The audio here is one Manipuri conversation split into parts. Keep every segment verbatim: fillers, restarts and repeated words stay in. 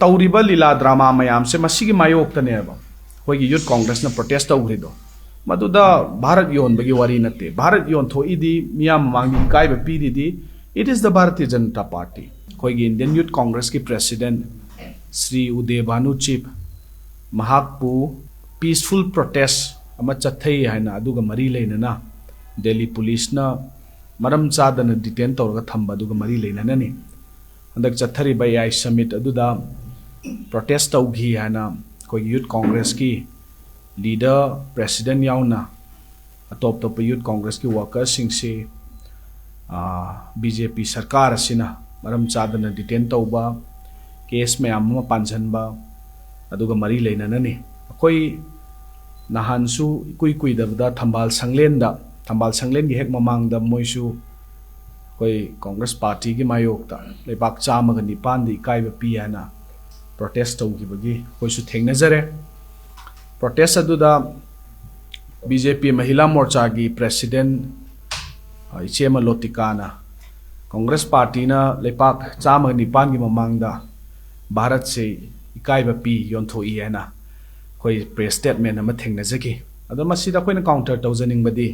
ꯇꯧꯔꯤꯕ ꯂꯤꯂꯥ ꯗ꯭ꯔꯃꯥ ꯃꯌꯥꯝꯁꯦ ꯃꯁꯤꯒꯤ ꯃꯥꯌꯣꯛꯇꯅꯦꯕ ꯑꯩꯈꯣꯏꯒꯤ ꯌꯨꯠ ꯀꯣꯡꯒ꯭ꯔꯦꯁꯅ ꯄ꯭ꯔꯣꯇꯦꯁ ꯇꯧꯈ꯭ꯔꯤꯗꯣ꯫ ꯃꯗꯨꯗ ꯚꯥꯔꯠ ꯌꯣꯟꯕꯒꯤ ꯋꯥꯔꯤ ꯅꯠꯇꯦ꯫ ꯚꯥꯔꯠ ꯌꯣꯟꯊꯣꯛꯏꯗꯤ ꯃꯤꯌꯥꯝ ꯃꯃꯥꯡꯗ ꯏꯀꯥꯏꯕ ꯄꯤꯔꯤꯗꯤ, it is the Bharatiya Janata Party꯫ ꯑꯩꯈꯣꯏꯒꯤ ꯏꯟꯗꯤꯌꯟ ꯌꯨꯠ ꯀꯣꯡꯒ꯭ꯔꯦꯁꯀꯤ ꯄ꯭ꯔꯦꯁꯤꯗꯦꯟ ꯁ꯭ꯔꯤ ꯎꯗꯦ ꯚꯥꯅꯨ ꯆꯤꯞ, ꯃꯍꯥꯛꯄꯨ ꯄꯤꯁꯐꯨꯜ ꯄ꯭ꯔꯣꯇꯦꯁ ꯑꯃ ꯆꯠꯊꯩ ꯍꯥꯏꯅ ꯑꯗꯨꯒ ꯃꯔꯤ ꯂꯩꯅꯅ ꯗꯦꯜꯂꯤ ꯄꯨꯂꯤꯁꯅ ꯃꯔꯝ ꯆꯥꯗꯅ ꯗꯤꯇꯦꯟ ꯇꯧꯔꯒ ꯊꯝꯕ ꯑꯗꯨꯒ ꯃꯔꯤ ꯂꯩꯅꯅꯅꯤ꯫ ꯍꯟꯗꯛ ꯆꯠꯊꯔꯤꯕ ꯑꯦ ꯑꯥꯏ ꯁꯃꯤꯠ ꯑꯗꯨꯗ ꯄ꯭ꯔꯣꯇꯦꯁ ꯇꯧꯈꯤ ꯍꯥꯏꯅ ꯑꯩꯈꯣꯏꯒꯤ ꯌꯨꯠ ꯀꯣꯡꯒ꯭ꯔꯦꯁꯀꯤ ꯂꯤꯗꯔ, ꯄ꯭ꯔꯦꯁꯤꯗꯦꯟ ꯌꯥꯎꯅ ꯑꯇꯣꯞ ꯑꯇꯣꯞꯄ ꯌꯨꯠ ꯀꯣꯡꯒ꯭ꯔꯦꯁꯀꯤ ꯋꯥꯔꯀꯔꯁꯤꯡꯁꯤ ꯕꯤ ꯖꯦ ꯄꯤ ꯁꯔꯀꯥꯔ ꯑꯁꯤꯅ ꯃꯔꯝ ꯆꯥꯗꯅ ꯗꯤꯇꯦꯟ ꯇꯧꯕ, ꯀꯦꯁ ꯃꯌꯥꯝ ꯑꯃ ꯄꯥꯟꯁꯤꯟꯕ ꯑꯗꯨꯒ ꯃꯔꯤ ꯂꯩꯅꯅꯅꯤ꯫ ꯑꯩꯈꯣꯏ ꯅꯍꯥꯟꯁꯨ ꯏꯀꯨꯏ ꯀꯨꯏꯗꯕꯗ ꯊꯝꯕꯥꯜ ꯁꯪꯂꯦꯟꯗ, ꯊꯝꯕꯥꯜ ꯁꯪꯂꯦꯟꯒꯤ ꯍꯦꯛ ꯃꯃꯥꯡꯗ ꯃꯣꯏꯁꯨ ꯑꯩꯈꯣꯏ ꯀꯣꯡꯒ꯭ꯔꯦꯁ ꯄꯥꯔꯇꯤꯒꯤ ꯃꯥꯌꯣꯛꯇ ꯂꯩꯕꯥꯛ ꯆꯥꯝꯃꯒ ꯅꯤꯄꯥꯟꯗ ꯏꯀꯥꯏꯕ ꯄꯤ ꯍꯥꯏꯅ ꯄ꯭ꯔꯣꯇꯦꯁ ꯇꯧꯈꯤꯕꯒꯤ ꯑꯩꯈꯣꯏꯁꯨ ꯊꯦꯡꯅꯖꯔꯦ꯫ ꯄ꯭ꯔꯣꯇꯦꯁ ꯑꯗꯨꯗ ꯕꯤ ꯖꯦ ꯄꯤ ꯃꯍꯤꯂꯥ ꯃꯣꯔꯆꯥꯒꯤ ꯄ꯭ꯔꯦꯁꯤꯗꯦꯟ, ꯑ, ꯏꯆꯦꯃ ꯂꯣꯇꯤꯀꯥꯅ ꯀꯣꯡꯒ꯭ꯔꯦꯁ ꯄꯥꯔꯇꯤꯅ ꯂꯩꯄꯥꯛ ꯆꯥꯝꯃꯒ ꯅꯤꯄꯥꯟꯒꯤ ꯃꯃꯥꯡꯗ ꯚꯥꯔꯠꯁꯦ ꯏꯀꯥꯏꯕ ꯄꯤ, ꯌꯣꯟꯊꯣꯛꯏ ꯍꯥꯏꯅ ꯑꯩꯈꯣꯏ ꯄ꯭ꯔꯦꯁ ꯁ꯭ꯇꯦꯠꯃꯦꯟ ꯑꯃ ꯊꯦꯡꯅꯖꯈꯤ꯫ ꯑꯗꯣ ꯃꯁꯤꯗ ꯑꯩꯈꯣꯏꯅ ꯀꯥꯎꯟꯇꯔ ꯇꯧꯖꯅꯤꯡꯕꯗꯤ,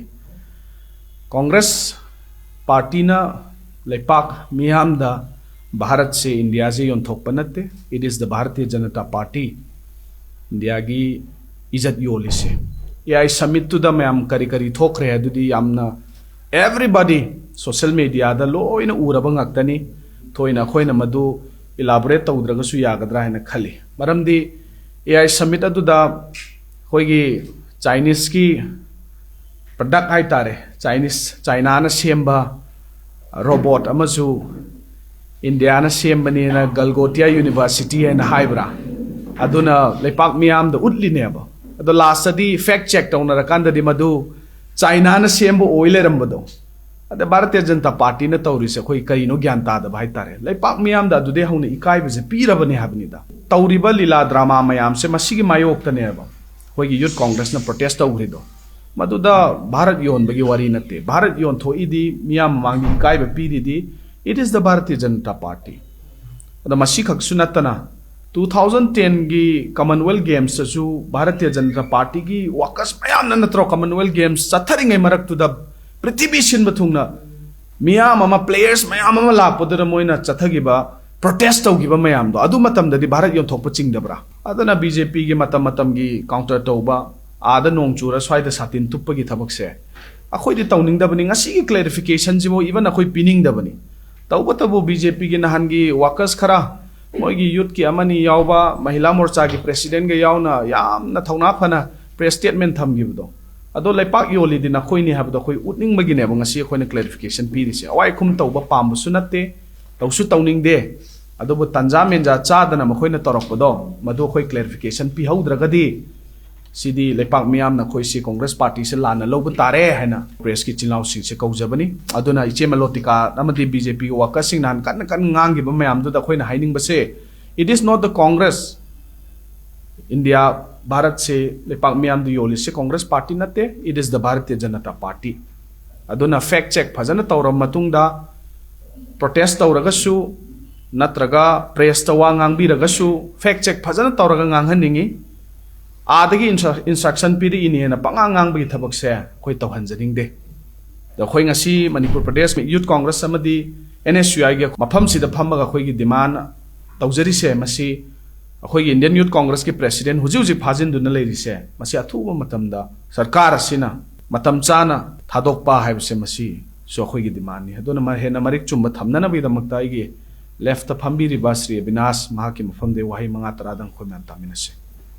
ꯀꯣꯡꯒ꯭ꯔꯦꯁ ꯄꯥꯔꯇꯤꯅ ꯂꯩꯄꯥꯛ ꯃꯤꯌꯥꯝꯗ ꯚꯥꯔꯠꯁꯦ, ꯏꯟꯗꯤꯌꯥꯁꯦ ꯌꯣꯟꯊꯣꯛꯄ ꯅꯠꯇꯦ, it is the Bharatiya Janata Party ꯏꯟꯗꯤꯌꯥꯒꯤ ꯏꯖꯠ ꯌꯣꯜꯂꯤꯁꯦ꯫ ꯑꯦ ꯑꯥꯏ ꯁꯃꯤꯠꯇꯨꯗ ꯃꯌꯥꯝ ꯀꯔꯤ ꯀꯔꯤ ꯊꯣꯛꯈ꯭ꯔꯦ ꯑꯗꯨꯗꯤ ꯌꯥꯝꯅ everybody social media ꯗ ꯂꯣꯏꯅ ꯎꯔꯕ ꯉꯥꯛꯇꯅꯤ꯫ ꯊꯣꯏꯅ ꯑꯩꯈꯣꯏꯅ ꯃꯗꯨ ꯏꯂꯥꯕꯣꯔꯦꯠ ꯇꯧꯗ꯭ꯔꯒꯁꯨ ꯌꯥꯒꯗ꯭ꯔꯥ ꯍꯥꯏꯅ ꯈꯜꯂꯤ꯫ ꯃꯔꯝꯗꯤ ꯑꯦ ꯑꯥꯏ ꯁꯃꯤꯠ ꯑꯗꯨꯗ ꯑꯩꯈꯣꯏꯒꯤ ꯆꯥꯏꯅꯤꯁꯀꯤ ꯄ꯭ꯔꯗꯛ ꯍꯥꯏꯇꯥꯔꯦ, ꯆꯥꯏꯅꯤꯁ, ꯆꯥꯏꯅꯥꯅ ꯁꯦꯝꯕ ꯔꯣꯕꯣꯠ ꯑꯃꯁꯨ ꯏꯟꯗꯤꯌꯥꯅ ꯁꯦꯝꯕꯅꯦꯅ ꯒꯜꯒꯣꯇꯤꯌꯥ ꯌꯨꯅꯤꯚꯔꯁꯤꯇꯤ ꯍꯥꯏꯅ ꯍꯥꯏꯕ꯭ꯔꯥ, ꯑꯗꯨꯅ ꯂꯩꯄꯥꯛ ꯃꯤꯌꯥꯝꯗ ꯎꯠꯂꯤꯅꯦꯕ꯫ ꯑꯗꯣ ꯂꯥꯁꯇꯗꯤ ꯐꯦꯛ ꯆꯦꯛ ꯇꯧꯅꯔꯀꯥꯟꯗꯗꯤ ꯃꯗꯨ ꯆꯥꯏꯅꯥꯅ ꯁꯦꯝꯕ ꯑꯣꯏ ꯂꯩꯔꯝꯕꯗꯣ꯫ ꯑꯗ ꯚꯥꯔꯇꯤꯌ ꯖꯅꯇꯥ ꯄꯥꯔꯇꯤꯅ ꯇꯧꯔꯤꯁꯦ ꯑꯩꯈꯣꯏ ꯀꯔꯤꯅꯣ ꯒ꯭ꯌꯥꯟ ꯇꯥꯗꯕ ꯍꯥꯏꯇꯥꯔꯦ꯫ ꯂꯩꯄꯥꯛ ꯃꯤꯌꯥꯝꯗ ꯑꯗꯨꯗꯩ ꯍꯧꯅ ꯏꯀꯥꯏꯕꯁꯦ ꯄꯤꯔꯕꯅꯦ ꯍꯥꯏꯕꯅꯤꯗ꯫ ꯇꯧꯔꯤꯕ ꯂꯤꯂꯥ ꯗ꯭ꯔꯃꯥ ꯃꯌꯥꯝꯁꯦ ꯃꯁꯤꯒꯤ ꯃꯥꯌꯣꯛꯇꯅꯦꯕ ꯑꯩꯈꯣꯏꯒꯤ ꯌꯨꯠ ꯀꯣꯡꯒ꯭ꯔꯦꯁꯅ ꯄ꯭ꯔꯣꯇꯦꯁ ꯇꯧꯈ꯭ꯔꯤꯗꯣ꯫ ꯃꯗꯨꯗ ꯚꯥꯔꯠ ꯌꯣꯟꯕꯒꯤ ꯋꯥꯔꯤ ꯅꯠꯇꯦ꯫ ꯚꯥꯔꯠ ꯌꯣꯟꯊꯣꯛꯏꯗꯤ, ꯃꯤꯌꯥꯝ ꯃꯃꯥꯡꯗ ꯏꯀꯥꯏꯕ ꯄꯤꯔꯤꯗꯤ, it is the Bharatiya Janata Party꯫ ꯑꯗꯣ ꯃꯁꯤꯈꯛꯁꯨ ꯅꯠꯇꯅ ꯇꯨ ꯊꯥꯎꯖꯟ ꯇꯦꯟꯒꯤ ꯀꯃꯟꯋꯦꯜꯊ ꯒꯦꯝꯁꯇꯁꯨ ꯚꯥꯔꯇꯤꯌ ꯖꯅꯇꯥ ꯄꯥꯔꯇꯤꯒꯤ ꯋꯥꯔꯀꯔꯁ ꯃꯌꯥꯝꯅ ꯅꯠꯇ꯭ꯔꯣ ꯀꯃꯟꯋꯦꯜꯊ ꯒꯦꯝꯁ ꯆꯠꯊꯔꯤꯉꯩ ꯃꯔꯛꯇꯨꯗ ꯄ꯭ꯔꯤꯊꯤꯕꯤ ꯁꯤꯟꯕ ꯊꯨꯡꯅ ꯃꯤꯌꯥꯝ ꯑꯃ, ꯄ꯭ꯂꯦꯌꯔꯁ ꯃꯌꯥꯝ ꯑꯃ ꯂꯥꯛꯄꯗꯨꯗ ꯃꯣꯏꯅ ꯆꯠꯊꯈꯤꯕ, ꯄ꯭ꯔꯣꯇꯦꯁ ꯇꯧꯈꯤꯕ ꯃꯌꯥꯝꯗꯣ, ꯑꯗꯨ ꯃꯇꯝꯗꯗꯤ ꯚꯥꯔꯠ ꯌꯣꯟꯊꯣꯛꯄ ꯆꯤꯡꯗꯕ꯭ꯔꯥ? ꯑꯗꯨꯅ ꯕꯤ ꯖꯦ ꯄꯤꯒꯤ ꯃꯇꯝ ꯃꯇꯝꯒꯤ ꯀꯥꯎꯟꯇꯔ ꯇꯧꯕ, ꯑꯥꯗ ꯅꯣꯡ ꯆꯨꯔ ꯁ꯭ꯋꯥꯏꯗ ꯁꯥꯇꯤꯟ ꯇꯨꯞꯄꯒꯤ ꯊꯕꯛꯁꯦ ꯑꯩꯈꯣꯏꯗꯤ ꯇꯧꯅꯤꯡꯗꯕꯅꯤ꯫ ꯉꯁꯤꯒꯤ ꯀ꯭ꯂꯦꯔꯤꯐꯤꯀꯦꯁꯟꯁꯤꯕꯨ ꯏꯚꯟ ꯑꯩꯈꯣꯏ ꯄꯤꯅꯤꯡꯗꯕꯅꯤ꯫ ꯇꯧꯕꯇꯕꯨ ꯕꯤ ꯖꯦ ꯄꯤꯒꯤ ꯅꯍꯥꯟꯒꯤ ꯋꯥꯔꯀꯔꯁ ꯈꯔ, ꯃꯣꯏꯒꯤ ꯌꯨꯠꯀꯤ ꯑꯃꯅꯤ ꯌꯥꯎꯕ, ꯃꯍꯤꯂꯥ ꯃꯣꯔꯆꯥꯒꯤ ꯄ꯭ꯔꯦꯁꯤꯗꯦꯟꯒ ꯌꯥꯎꯅ ꯌꯥꯝꯅ ꯊꯧꯅꯥ ꯐꯅ ꯄ꯭ꯔꯦꯁ ꯁ꯭ꯇꯦꯠꯃꯦꯟ ꯊꯝꯈꯤꯕꯗꯣ, ꯑꯗꯣ ꯂꯩꯄꯥꯛ ꯌꯣꯜꯂꯤꯗꯤ ꯅꯈꯣꯏꯅꯤ ꯍꯥꯏꯕꯗꯣ ꯑꯩꯈꯣꯏ ꯎꯠꯅꯤꯡꯕꯒꯤꯅꯦꯕ ꯉꯁꯤ ꯑꯩꯈꯣꯏꯅ ꯀ꯭ꯂꯦꯔꯤꯐꯤꯀꯦꯁꯟ ꯄꯤꯔꯤꯁꯦ꯫ ꯑꯋꯥꯏ ꯑꯈꯨꯝ ꯇꯧꯕ ꯄꯥꯝꯕꯁꯨ ꯅꯠꯇꯦ, ꯇꯧꯁꯨ ꯇꯧꯅꯤꯡꯗꯦ꯫ ꯑꯗꯨꯕꯨ ꯇꯟꯖꯥ ꯃꯦꯟꯖꯥ ꯆꯥꯗꯅ ꯃꯈꯣꯏꯅ ꯇꯧꯔꯛꯄꯗꯣ, ꯃꯗꯨ ꯑꯩꯈꯣꯏ ꯀ꯭ꯂꯦꯔꯤꯐꯤꯀꯦꯁꯟ ꯄꯤꯍꯧꯗ꯭ꯔꯒꯗꯤ ꯁꯤꯗꯤ ꯂꯩꯄꯥꯛ ꯃꯤꯌꯥꯝꯅ ꯑꯩꯈꯣꯏꯁꯤ ꯀꯣꯡꯒ꯭ꯔꯦꯁ ꯄꯥꯔꯇꯤꯁꯦ ꯂꯥꯟꯅ ꯂꯧꯕ ꯇꯥꯔꯦ ꯍꯥꯏꯅ ꯄ꯭ꯔꯦꯁꯀꯤ ꯏꯆꯤꯜ ꯏꯅꯥꯎꯁꯤꯡꯁꯦ ꯀꯧꯖꯕꯅꯤ꯫ ꯑꯗꯨꯅ ꯏꯆꯦ ꯃꯂꯣꯇꯤꯀꯥ ꯑꯃꯗꯤ ꯕꯤ ꯖꯦ ꯄꯤꯒꯤ ꯋꯥꯔꯀꯔꯁꯤꯡ ꯅꯍꯥꯟ ꯀꯟꯅ ꯀꯟꯅ ꯉꯥꯡꯈꯤꯕ ꯃꯌꯥꯝꯗꯨꯗ ꯑꯩꯈꯣꯏꯅ ꯍꯥꯏꯅꯤꯡꯕꯁꯦ, it is not the Congress꯫ India, ꯚꯥꯔꯠꯁꯦ ꯂꯩꯄꯥꯛ ꯃꯤꯌꯥꯝꯗ ꯌꯣꯜꯂꯤꯁꯦ ꯀꯣꯡꯒ꯭ꯔꯦꯁ ꯄꯥꯔꯇꯤ ꯅꯠꯇꯦ, it is the Bharatiya Janata Party꯫ ꯑꯗꯨꯅ ꯐꯦꯛ ꯆꯦꯛ ꯐꯖꯅ ꯇꯧꯔꯕ ꯃꯇꯨꯡꯗ, ꯄ꯭ꯔꯣꯇꯦꯁ ꯇꯧꯔꯒꯁꯨ ꯅꯠꯇ꯭ꯔꯒ ꯄ꯭ꯔꯦꯁꯇ ꯋꯥ ꯉꯥꯡꯕꯤꯔꯒꯁꯨ, ꯐꯦꯛ ꯆꯦꯛ ꯐꯖꯅ ꯇꯧꯔꯒ ꯉꯥꯡꯍꯟꯅꯤꯡꯉꯤ꯫ ꯑꯥꯗꯒꯤ ꯏꯟꯁꯇ꯭ꯔꯛ-, ꯏꯟꯁꯇ꯭ꯔꯛꯁꯟ ꯄꯤꯔꯛꯏꯅꯦꯅ ꯄꯉꯥꯡ ꯉꯥꯡꯕꯒꯤ ꯊꯕꯛꯁꯦ ꯑꯩꯈꯣꯏ ꯇꯧꯍꯟꯖꯅꯤꯡꯗꯦ꯫ ꯑꯗꯣ ꯑꯩꯈꯣꯏ ꯉꯁꯤ ꯃꯅꯤꯄꯨꯔ ꯄ꯭ꯔꯗꯦꯁ ꯌꯨꯠ ꯀꯣꯡꯒ꯭ꯔꯦꯁ ꯑꯃꯗꯤ ꯑꯦꯟ ꯑꯦꯁ ꯌꯨ ꯑꯥꯏꯒꯤ ꯃꯐꯝꯁꯤꯗ ꯐꯝꯃꯒ ꯑꯩꯈꯣꯏꯒꯤ ꯗꯤꯃꯥꯟ ꯇꯧꯖꯔꯤꯁꯦ, ꯃꯁꯤ ꯑꯩꯈꯣꯏꯒꯤ ꯏꯟꯗꯤꯌꯟ ꯌꯨꯠ ꯀꯣꯡꯒ꯭ꯔꯦꯁꯀꯤ ꯄ꯭ꯔꯦꯁꯤꯗꯦꯟ ꯍꯧꯖꯤꯛ ꯍꯧꯖꯤꯛ ꯐꯥꯖꯤꯟꯗꯨꯅ ꯂꯩꯔꯤꯁꯦ, ꯃꯁꯤ ꯑꯊꯨꯕ ꯃꯇꯝꯗ ꯁꯔꯀꯥꯔ ꯑꯁꯤꯅ ꯃꯇꯝ ꯆꯥꯅ ꯊꯥꯗꯣꯛꯄ ꯍꯥꯏꯕꯁꯦ, ꯃꯁꯤꯁꯨ ꯑꯩꯈꯣꯏꯒꯤ ꯗꯤꯃꯥꯟꯅꯤ꯫ ꯑꯗꯨꯅ ꯃ-, ꯍꯦꯟꯅ ꯃꯔꯤꯛ ꯆꯨꯝꯕ ꯊꯝꯅꯅꯕꯒꯤꯗꯃꯛꯇ ꯑꯩꯒꯤ ꯂꯦꯐꯇ ꯐꯝꯕꯤꯔꯤꯕ ꯁ꯭ꯔꯤ ꯑꯕꯤꯅꯥꯁ, ꯃꯍꯥꯛꯀꯤ ꯃꯐꯝꯗꯒꯤ ꯋꯥꯍꯩ ꯃꯉꯥ ꯇꯔꯥꯗꯪ ꯑꯩꯈꯣꯏ ꯃꯌꯥꯝ ꯇꯥꯃꯤꯟꯅꯁꯤ꯫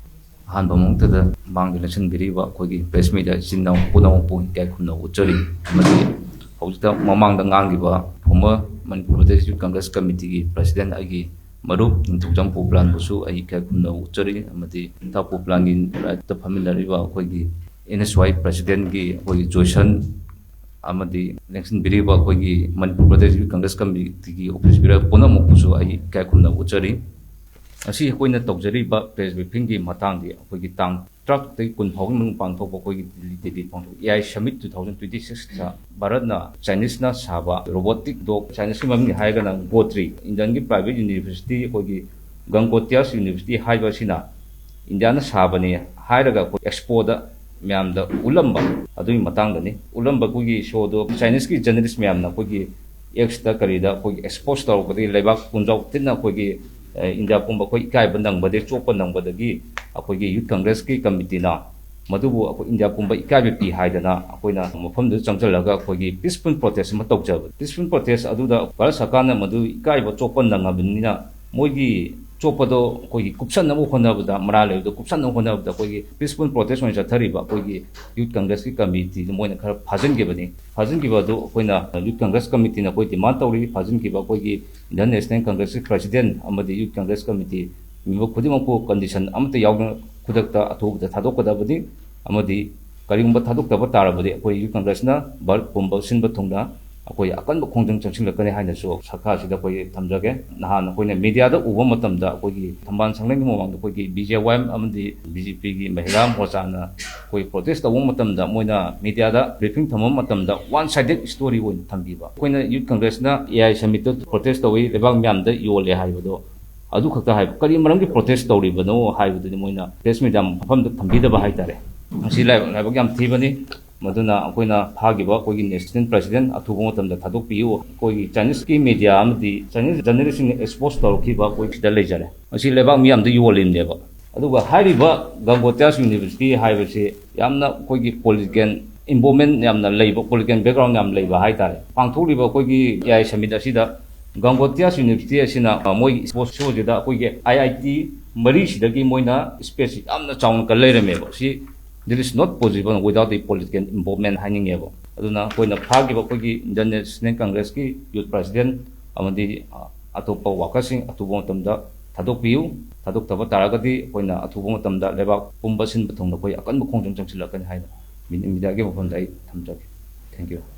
ꯑꯍꯥꯟꯕ ꯃꯛꯇꯗ ꯃꯃꯥꯡꯗ ꯂꯦꯡꯁꯤꯟꯕꯤꯔꯤꯕ ꯑꯩꯈꯣꯏꯒꯤ ꯄ꯭ꯔꯦꯁ ꯃꯤꯗꯤꯌꯥ ꯏꯆꯤꯟ ꯏꯅꯥꯎ ꯄꯨꯝꯅꯃꯛꯄꯨ ꯏꯀꯥꯏ ꯈꯨꯝꯅꯕ ꯎꯠꯆꯔꯤ꯫ ꯑꯃꯗꯤ ꯍꯧꯖꯤꯛꯇ ꯃꯃꯥꯡꯗ ꯉꯥꯡꯈꯤꯕ former Manipur Pradesh Youth Congress Committeeꯒꯤ ꯄ꯭ꯔꯦꯁꯤꯗꯦꯟ ꯑꯩꯒꯤ ꯃꯔꯨꯞ ꯅꯤꯡꯊꯧꯖꯝ ꯄꯣꯄꯨꯂꯥꯟꯕꯨꯁꯨ ꯑꯩ ꯏꯀꯥꯏ ꯈꯨꯝꯅꯕ ꯎꯠꯆꯔꯤ꯫ ꯑꯃꯗꯤ ꯅꯤꯡꯊꯧ ꯄꯣꯄꯨꯂꯥꯟꯒꯤ ꯔꯥꯏꯠꯇ ꯐꯝꯃꯤꯟꯅꯔꯤꯕ ꯑꯩꯈꯣꯏꯒꯤ ꯑꯦꯟ ꯑꯦꯁ ꯋꯥꯏ ꯄ꯭ꯔꯦꯁꯤꯗꯦꯟꯒꯤ ꯑꯩꯈꯣꯏꯒꯤ ꯖꯣꯏꯁꯟ ꯑꯃꯗꯤ ꯂꯦꯡꯁꯤꯟꯕꯤꯔꯤꯕ ꯑꯩꯈꯣꯏꯒꯤ ꯃꯅꯤꯄꯨꯔ ꯄ꯭ꯔꯗꯦꯁ ꯌꯨꯠ ꯀꯪꯒ꯭ꯔꯦꯁ ꯀꯃꯤꯇꯤꯒꯤ ꯑꯣꯐꯤꯁ ꯕꯤꯌꯔ ꯄꯨꯝꯅꯃꯛꯄꯨꯁꯨ ꯑꯩ ꯏꯀꯥꯏ ꯈꯨꯝꯅꯕ ꯎꯠꯆꯔꯤ꯫ ꯉꯁꯤ ꯑꯩꯈꯣꯏꯅ ꯇꯧꯖꯔꯤꯕ ꯄ꯭ꯔꯦꯁ ꯕ꯭ꯔꯤꯐꯤꯡꯒꯤ ꯃꯇꯥꯡꯗꯤ ꯑꯩꯈꯣꯏꯒꯤ ꯇꯥꯡ ꯇꯔꯥꯇꯔꯨꯛꯇꯒꯤ ꯀꯨꯟ ꯐꯥꯎꯒꯤ ꯃꯅꯨꯡ ꯄꯥꯡꯊꯣꯛꯄ ꯑꯩꯈꯣꯏꯒꯤ ꯗꯤꯜꯂꯤ ꯗꯦꯜꯂꯤ ꯄꯥꯡꯊꯣꯛꯄ A I summit two thousand twenty ꯁꯤꯛꯁꯇ ꯚꯥꯔꯠꯅ ꯆꯥꯏꯅꯤꯁꯅ ꯁꯥꯕ ꯔꯣꯕꯣꯇꯤꯛ ꯗꯣꯒ, ꯆꯥꯏꯅꯤꯁꯀꯤ ꯃꯃꯤꯡ ꯍꯥꯏꯔꯒꯅ ꯒꯣꯇ꯭ꯔꯤ, ꯏꯟꯗꯤꯌꯟꯒꯤ ꯄ꯭ꯔꯥꯏꯚꯦꯠ ꯌꯨꯅꯤꯚꯔꯁꯤꯇꯤ ꯑꯩꯈꯣꯏꯒꯤ ꯒꯪꯒꯣꯇꯤꯌꯥꯁ ꯌꯨꯅꯤꯚꯔꯁꯤꯇꯤ ꯍꯥꯏꯕ ꯑꯁꯤꯅ ꯏꯟꯗꯤꯌꯥꯅ ꯁꯥꯕꯅꯤ ꯍꯥꯏꯔꯒ ꯑꯩꯈꯣꯏ ꯑꯦꯛꯁꯄꯣꯗ ꯃꯌꯥꯝꯗ ꯎꯠꯂꯝꯕ, ꯑꯗꯨꯒꯤ ꯃꯇꯥꯡꯗꯅꯤ꯫ ꯎꯠꯂꯝꯕ ꯑꯩꯈꯣꯏꯒꯤ ꯁꯣꯗꯣ ꯆꯥꯏꯅꯤꯁꯀꯤ ꯖꯔꯅꯦꯂꯤꯁ ꯃꯌꯥꯝꯅ ꯑꯩꯈꯣꯏꯒꯤ ꯑꯦꯛꯁꯇ ꯀꯔꯤꯗ ꯑꯩꯈꯣꯏꯒꯤ ꯑꯦꯛꯁꯄꯣꯖ ꯇꯧꯔꯛꯄꯗꯒꯤ ꯂꯩꯕꯥꯛ ꯄꯨꯝꯖꯥꯎ ꯊꯤꯟꯅ ꯑꯩꯈꯣꯏꯒꯤ, ꯑ, ꯏꯟꯗꯤꯌꯥ ꯄꯨꯝꯕ ꯑꯩꯈꯣꯏ ꯏꯀꯥꯏꯕ ꯅꯪꯕꯗꯒꯤ, ꯆꯣꯞꯄ ꯅꯪꯕꯗꯒꯤ ꯑꯩꯈꯣꯏꯒꯤ ꯌꯨꯠ ꯀꯪꯒ꯭ꯔꯦꯁꯀꯤ ꯀꯃꯤꯇꯤꯅ ꯃꯗꯨꯕꯨ ꯑꯩꯈꯣꯏ ꯏꯟꯗꯤꯌꯥ ꯄꯨꯝꯕ ꯏꯀꯥꯏꯕ ꯄꯤ ꯍꯥꯏꯗꯅ ꯑꯩꯈꯣꯏꯅ ꯃꯐꯝꯗꯨꯗ ꯆꯪꯁꯤꯜꯂꯒ ꯑꯩꯈꯣꯏꯒꯤ ꯄꯤꯁꯐꯨꯜ ꯄ꯭ꯔꯣꯇꯦꯁ ꯑꯃ ꯇꯧꯖꯕ꯫ ꯄꯤꯁꯐꯨꯜ ꯄ꯭ꯔꯣꯇꯦꯁ ꯑꯗꯨꯗ ꯚꯥꯔꯠ ꯁꯔꯀꯥꯔꯅ ꯃꯗꯨ ꯏꯀꯥꯏꯕ ꯆꯣꯞꯄ ꯅꯪꯉꯕꯅꯤꯅ ꯃꯣꯏꯒꯤ ꯆꯣꯞꯄꯗꯣ ꯑꯩꯈꯣꯏꯒꯤ ꯀꯨꯞꯁꯟꯅꯕ ꯍꯣꯠꯅꯕꯗ, ꯃꯔꯥꯜ ꯂꯩꯕꯗꯣ ꯀꯨꯞꯁꯟꯅꯕ ꯍꯣꯠꯅꯕꯗ ꯑꯩꯈꯣꯏꯒꯤ ꯄꯤꯁꯐꯨꯜ ꯄ꯭ꯔꯣꯇꯦꯁ ꯑꯣꯏꯅ ꯆꯠꯊꯔꯤꯕ ꯑꯩꯈꯣꯏꯒꯤ ꯌꯨꯠ ꯀꯪꯒ꯭ꯔꯦꯁꯀꯤ ꯀꯃꯤꯇꯤꯗꯨ ꯃꯣꯏꯅ ꯈꯔ ꯐꯥꯖꯤꯟꯈꯤꯕꯅꯤ꯫ ꯐꯥꯖꯤꯟꯈꯤꯕ ꯑꯗꯨ ꯑꯩꯈꯣꯏꯅ ꯌꯨꯠ ꯀꯪꯒ꯭ꯔꯦꯁ ꯀꯃꯤꯇꯤꯅ ꯑꯩꯈꯣꯏ ꯗꯤꯃꯥꯟ ꯇꯧꯔꯤ, ꯐꯥꯖꯤꯟꯈꯤꯕ ꯑꯩꯈꯣꯏꯒꯤ ꯏꯟꯗꯤꯌꯟ ꯅꯦꯁꯅꯦꯜ ꯀꯪꯒ꯭ꯔꯦꯁꯀꯤ ꯄ꯭ꯔꯁꯤꯗꯦꯟ ꯑꯃꯗꯤ ꯌꯨꯠ ꯀꯪꯒ꯭ꯔꯦꯁ ꯀꯃꯤꯇꯤ ꯃꯦꯝꯕꯔ ꯈꯨꯗꯤꯡꯃꯛꯄꯨ ꯀꯟꯗꯤꯁꯟ ꯑꯃꯠꯇ ꯌꯥꯎꯗꯅ ꯈꯨꯗꯛꯇ ꯑꯊꯨꯕꯗ ꯊꯥꯗꯣꯛꯀꯗꯕꯅꯤ ꯑꯃꯗꯤ ꯀꯔꯤꯒꯨꯝꯕ ꯊꯥꯗꯣꯛꯇꯕ ꯇꯥꯔꯕꯗꯤ ꯑꯩꯈꯣꯏ ꯌꯨꯠ ꯀꯪꯒ꯭ꯔꯦꯁꯅ ꯚꯥꯔꯠ ꯄꯨꯝꯕ ꯁꯤꯟꯕ ꯊꯨꯡꯅ ꯑꯩꯈꯣꯏ ꯑꯀꯟꯕ ꯈꯣꯡꯖꯪ ꯆꯪꯁꯤꯜꯂꯛꯀꯅꯤ ꯍꯥꯏꯅꯁꯨ ꯁꯔꯀꯥꯔꯁꯤꯗ ꯑꯩꯈꯣꯏ ꯊꯝꯖꯒꯦ꯫ ꯅꯍꯥꯟ ꯑꯩꯈꯣꯏꯅ ꯃꯦꯗꯤꯌꯥꯗ ꯎꯕ ꯃꯇꯝꯗ ꯑꯩꯈꯣꯏꯒꯤ ꯊꯝꯕꯥꯜ ꯁꯪꯂꯦꯟꯒꯤ ꯃꯃꯥꯡꯗ ꯑꯩꯈꯣꯏꯒꯤ ꯕꯤ ꯖꯦ ꯋꯥꯏ ꯑꯦꯝ ꯑꯃꯗꯤ ꯕꯤ ꯖꯦ ꯄꯤꯒꯤ ꯃꯍꯤꯂꯥ ꯃꯣꯔꯆꯥꯅ ꯑꯩꯈꯣꯏ ꯄ꯭ꯔꯣꯇꯦꯁ ꯇꯧꯕ ꯃꯇꯝꯗ ꯃꯣꯏꯅ ꯃꯦꯗꯤꯌꯥꯗ ꯕ꯭ꯔꯤꯐꯤꯡ ꯊꯝꯕ ꯃꯇꯝꯗ ꯋꯥꯟ ꯁꯥꯏꯗꯦꯠ ꯁ꯭ꯇꯣꯔꯤ ꯑꯣꯏꯅ ꯊꯝꯕꯤꯕ꯫ ꯑꯩꯈꯣꯏꯅ ꯌꯨꯠ ꯀꯪꯒ꯭ꯔꯦꯁꯅ ꯑꯦ ꯑꯥꯏ ꯁꯃꯤꯠꯇ ꯄ꯭ꯔꯣꯇꯦꯁ ꯇꯧꯏ, ꯂꯩꯕꯥꯛ ꯃꯤꯌꯥꯝꯗ ꯌꯣꯜꯂꯦ ꯍꯥꯏꯕꯗꯣ ꯑꯗꯨ ꯈꯛꯇ ꯍꯥꯏꯕ꯫ ꯀꯔꯤ ꯃꯔꯝꯒꯤ ꯄ꯭ꯔꯣꯇꯦꯁ ꯇꯧꯔꯤꯕꯅꯣ ꯍꯥꯏꯕꯗꯨꯗꯤ ꯃꯣꯏꯅ ꯄ꯭ꯔꯦꯁ ꯃꯤꯠ ꯃꯐꯝꯗ ꯊꯝꯕꯤꯗꯕ ꯍꯥꯏꯇꯥꯔꯦ꯫ ꯃꯁꯤ ꯂꯥꯏꯕꯛ, ꯂꯥꯏꯕꯛ ꯌꯥꯝ ꯊꯤꯕꯅꯤ꯫ ꯃꯗꯨꯅ ꯑꯩꯈꯣꯏꯅ ꯐꯥꯈꯤꯕ ꯑꯩꯈꯣꯏꯒꯤ ꯅꯦꯁꯅꯦꯜ ꯄ꯭ꯔꯁꯤꯗꯦꯟ ꯑꯊꯨꯕ ꯃꯇꯝꯗ ꯊꯥꯗꯣꯛꯄꯤꯌꯨ꯫ ꯑꯩꯈꯣꯏꯒꯤ ꯆꯥꯏꯅꯤꯁꯀꯤ ꯃꯦꯗꯤꯌꯥ ꯑꯃꯗꯤ ꯆꯥꯏꯅꯤꯁ ꯖꯔꯅꯦꯂꯤꯁꯁꯤꯡꯅ ꯑꯦꯛꯁꯄꯣꯖ ꯇꯧꯔꯛꯈꯤꯕ ꯑꯩꯈꯣꯏ ꯁꯤꯗ ꯂꯩꯖꯔꯦ꯫ ꯃꯁꯤ ꯂꯩꯕꯥꯛ ꯃꯤꯌꯥꯝꯗ ꯌꯣꯜꯂꯤꯕꯅꯦꯕ꯫ ꯑꯗꯨꯒ ꯍꯥꯏꯔꯤꯕ ꯒꯪꯒꯣꯇꯤꯌꯥꯁ ꯌꯨꯅꯤꯚꯔꯁꯤꯇꯤ ꯍꯥꯏꯕꯁꯤ ꯌꯥꯝꯅ ꯑꯩꯈꯣꯏꯒꯤ ꯄꯣꯂꯤꯇꯤꯀꯦꯜ ꯏꯟꯚꯣꯜꯞꯃꯦꯟ ꯌꯥꯝꯅ ꯂꯩꯕ, ꯄꯣꯂꯤꯇꯤꯀꯦꯜ ꯕꯦꯛꯒ꯭ꯔꯥꯎꯟ ꯌꯥꯝ ꯂꯩꯕ ꯍꯥꯏꯇꯥꯔꯦ꯫ ꯄꯥꯡꯊꯣꯛꯂꯤꯕ ꯑꯩꯈꯣꯏꯒꯤ ꯑꯦ ꯑꯥꯏ ꯁꯃꯤꯠ ꯑꯁꯤꯗ ꯒꯪꯒꯣꯇꯤꯌꯥꯁ ꯌꯨꯅꯤꯚꯔꯁꯤꯇꯤ ꯑꯁꯤꯅ, ꯑ, ꯃꯣꯏꯒꯤ ꯑꯦꯛꯁꯄꯣꯖ ꯁꯣꯁꯤꯗ ꯑꯩꯈꯣꯏꯒꯤ ꯑꯥꯏ ꯑꯥꯏ ꯇꯤ ꯃꯔꯤꯁꯤꯗꯒꯤ ꯃꯣꯏꯅ ꯁ꯭ꯄꯦꯁꯁꯤ ꯌꯥꯝꯅ ꯆꯥꯎꯅ ꯀꯜ ꯂꯩꯔꯝꯃꯦꯕ꯫ ꯁꯤ this is not possible without the political involvement ꯍꯥꯏꯅꯤꯡꯉꯦꯕ꯫ ꯑꯗꯨꯅ ꯑꯩꯈꯣꯏꯅ ꯐꯥꯈꯤꯕ ꯑꯩꯈꯣꯏꯒꯤ ꯏꯟꯗꯤꯌꯟ ꯅꯦꯁꯅꯦꯜ ꯀꯪꯒ꯭ꯔꯦꯁꯀꯤ ꯌꯨꯠ ꯄ꯭ꯔꯁꯤꯗꯦꯟ ꯑꯃꯗꯤ, ꯑ, ꯑꯇꯣꯞꯄ ꯋꯥꯀꯔꯁꯤꯡ ꯑꯊꯨꯕ ꯃꯇꯝꯗ ꯊꯥꯗꯣꯛꯄꯤꯌꯨ꯫ ꯊꯥꯗꯣꯛꯇꯕ ꯇꯥꯔꯒꯗꯤ ꯑꯩꯈꯣꯏꯅ ꯑꯊꯨꯕ ꯃꯇꯝꯗ ꯂꯩꯕꯥꯛ ꯄꯨꯝꯕ ꯁꯤꯟꯕ ꯊꯨꯡꯅ ꯑꯩꯈꯣꯏ ꯑꯀꯟꯕ ꯈꯣꯡꯖꯪ ꯆꯪꯁꯤꯜꯂꯛꯀꯅꯤ ꯍꯥꯏꯅ ꯃꯤ-, ꯃꯤꯗꯤꯌꯥꯒꯤ ꯃꯐꯝꯗ ꯑꯩ ꯊꯝꯖꯒꯦ꯫ Thank you꯫